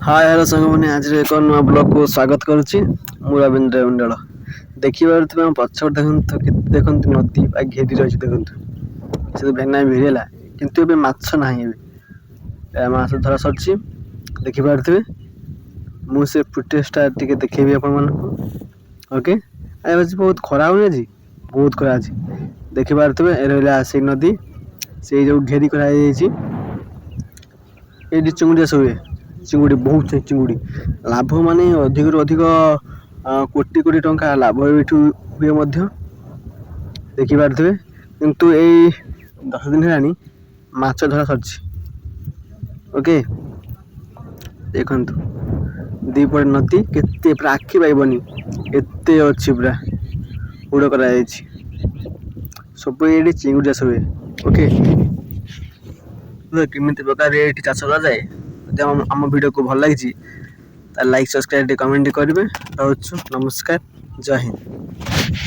ହାଏ, hello ସାଙ୍ଗମାନେ, ଆଜିର ଏକ ନୂଆ ବ୍ଲଗ୍କୁ ସ୍ୱାଗତ କରୁଛି। ମୁଁ ରବୀନ୍ଦ୍ର ମଣ୍ଡଳ। ଦେଖିପାରୁଥିବେ, ଆମ ପଛପଟେ ଦେଖନ୍ତୁ, କେତେ ଦେଖନ୍ତୁ ନଦୀ ବା ଘେରି ରହିଛି। ଦେଖନ୍ତୁ, ସେ ଭେନା ଭିଡ଼ି ହେଲା, କିନ୍ତୁ ଏବେ ମାଛ ନାହିଁ। ଏବେ ମାଛ ଧରା ସରିଛି। ଦେଖିପାରୁଥିବେ, ମୁଁ ସେ ଫୁଟେଜଟା ଟିକେ ଦେଖେଇବି ଆପଣମାନଙ୍କୁ। ଓକେ, ଆଜି ବହୁତ ଖରା ହେଉନି? ଆଜି ବହୁତ ଖରା ଅଛି। ଦେଖିପାରୁଥିବେ, ଏ ରହିଲା ସେଇ ନଦୀ, ସେଇ ଯେଉଁ ଘେରି କରାଯାଇଛି। ଏଇଠି ଚିଙ୍ଗୁଡ଼ି ଚାଷ ହୁଏ। ଚିଙ୍ଗୁଡ଼ି ବହୁତ, ଚିଙ୍ଗୁଡ଼ି ଲାଭ ମାନେ ଅଧିକରୁ ଅଧିକ କୋଟି କୋଟି ଟଙ୍କା ଲାଭ ଏଇଠୁ ହୁଏ ମଧ୍ୟ। ଦେଖିପାରୁଥିବେ, କିନ୍ତୁ ଏଇ 10 ଦିନ ହେଲାଣି ମାଛ ଧରା ସରିଛି। ଓକେ, ଦେଖନ୍ତୁ, ଦୁଇପଟେ ନଦୀ କେତେ, ପୁରା ଆଖି ପାଇବନି ଏତେ ଅଛି। ପୁରା ହୁଡ଼ କରାଯାଇଛି ସବୁ। ଏଇଠି ଚିଙ୍ଗୁଡ଼ି ଚାଷ ହୁଏ। ଓକେ, କେମିତି ପ୍ରକାର ଏଇଠି ଚାଷ କରାଯାଏ। ଯଦି ଆମ ଭିଡ଼ିଓକୁ ଭଲ ଲାଗିଛି, ତାହେଲେ ଲାଇକ୍, ସବସ୍କ୍ରାଇବ୍, ଟିକେ କମେଣ୍ଟ କରିବେ। ରହୁଛୁ, ନମସ୍କାର, ଜୟ ହିନ୍ଦ।